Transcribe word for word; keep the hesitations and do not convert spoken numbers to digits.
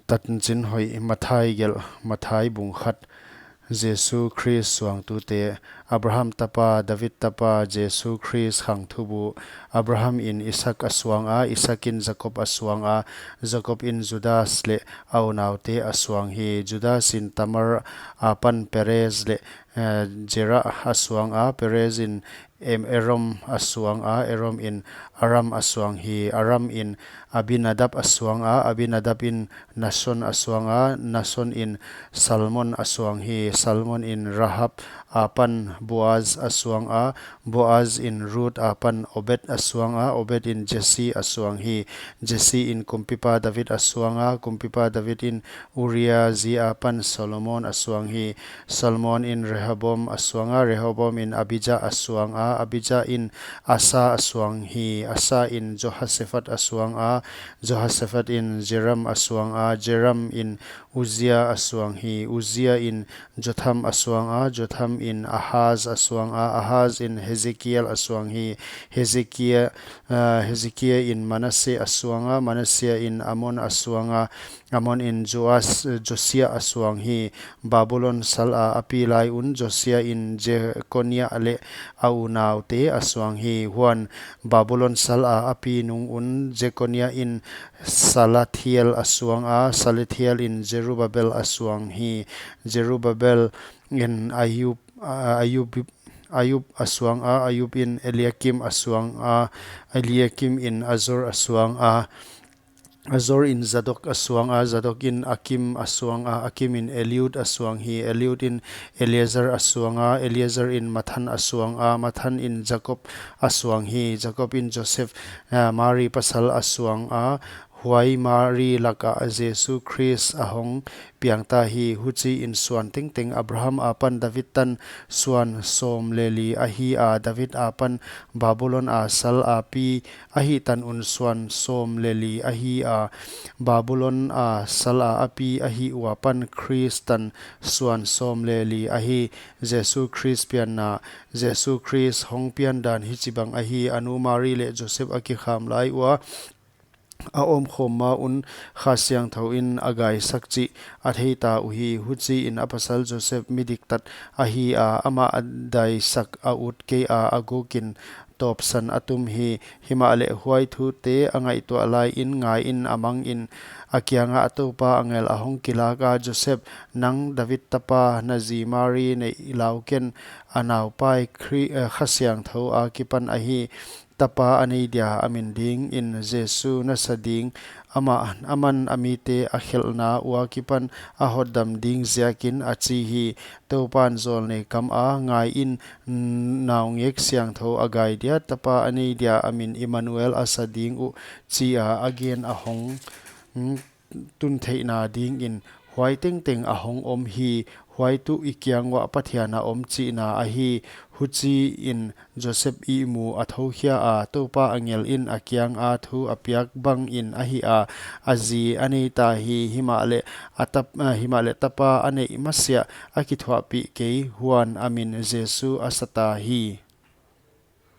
Tanchin hoih. Mathai gelh. Mathai bung khat. Jesu Khrist suangtute. Abraham tapa, David tapa, Jesu Khrist khangthubu. Abraham in Isak a suang a, Isak in Jakob a suang a, Jakob in Judas leh a unaute a suang hi. Judas in Tamar apan Perez leh, eh, Zerah a suang a, Perez in Em-, Esrom a suang a, Esrom in Aram a suang hi. Aram in Abinadab a suang a, Abinadab in Nason a suang a, Nason in Salmon a suang hi. Salmon in Rahab apan Boaz a suang a, Boaz in Ruth apan Obed a suang a, Obed in Jesse a suang hi. Jesse in kumpipa David a suang a, kumpipa David in Uria zi apan Solomon a suang hi. Solomon in Rehoboam a suang a, Rehoboam in Abijah a suang a, Abijah in Asa a suang hi. Asa in Jehoshaphat a suang a, Jehoshaphat in Joram a suang a, Joram in Uzziah a suang hi. Uzziah in Jotham a suang a, Jotham in Ahaz a suang a, Ahaz in Hezekiah a suang hi. Hezekiah, ah, Hezekiah in Manasseh a suang a, Manasseh in Amon a suang a, Amon in Joas, Josiah a suang hi. Babulon sal a a pi lai un Josiah in Jekoniah leh a unaute a suang hi. Huan Babulon sal a a pi nung un Jekoniah in Salathiel a suang a, Salathiel in Zerubbabel a suang hi. Zerubbabel in Ayub, a, Ayub, Ayub a suang a, Ayub in Eliakim a suang a, Eliakim in Azor a suang a, Azor in Zadok a suang a, Zadok in Akim a suang a, Akim in Eliud a suang hi. Eliud in Eleazar a suang a, Eleazar in Matthan a suang a, Matthan in Jakob a suang hi. Jakob in Joseph, ah, Mari pasal a suang a, huai Mari lak ah Jesu Khrist a hong piang ta hi. Huchi in suan tengteng Abraham apan David tan suan sawm leh li ahi a, David apan Babulon a sal a pi ahih tan un suan sawm leh li ahi a, Babulon a sal a a pi ahih ua pan Khrist tan suan sawm leh li ahi. Jesu Khrist pianna. Jesu Khrist hong pian dan hichibang ahi. A nu Mari leh Joseph a kikham lai ua a omkhawm ma un Kha Siangthou in a gaisak chih a thei ta uhi. Huchi in a pasal Joseph mi diktat ahi a, amah a daisak a ut kei a, a guk in tawpsan a tum hi. Himahleh huai thute a ngaihtuah lai in, ngai in, a mang in, a kiang ah Toupa angel a hong kilak a, Joseph, nang David tapa, na zi Mari neih lau ken, a naupai Khri-, eh, Kha Siangthou a kipan ahi. Tapa a nei dia a min ding in Jesu na sa ding, amah, aman a mite a khelhna ua kipan a hotdam ding ziakin a chi hi. Toupan zawlnei kam a, ngai in, naungek siangthou a gai dia, tapa a nei dia a min Immanuel a sa ding uh, chi a a gen a hong, mm, tun theihna ding in huai tengteng a hong om hi. Huai tuh i kiang uah Pathian a om chihna ahi. Huchi in Joseph ihmu a thou khia a, Toupa angel in a kiang a thu a piak bang in ahi a, a zi a nei ta hi. Himahleh a tap-, ah, himahleh tapa a neih masiah a kithuahpih kei, huan a min Jesu a sa ta hi.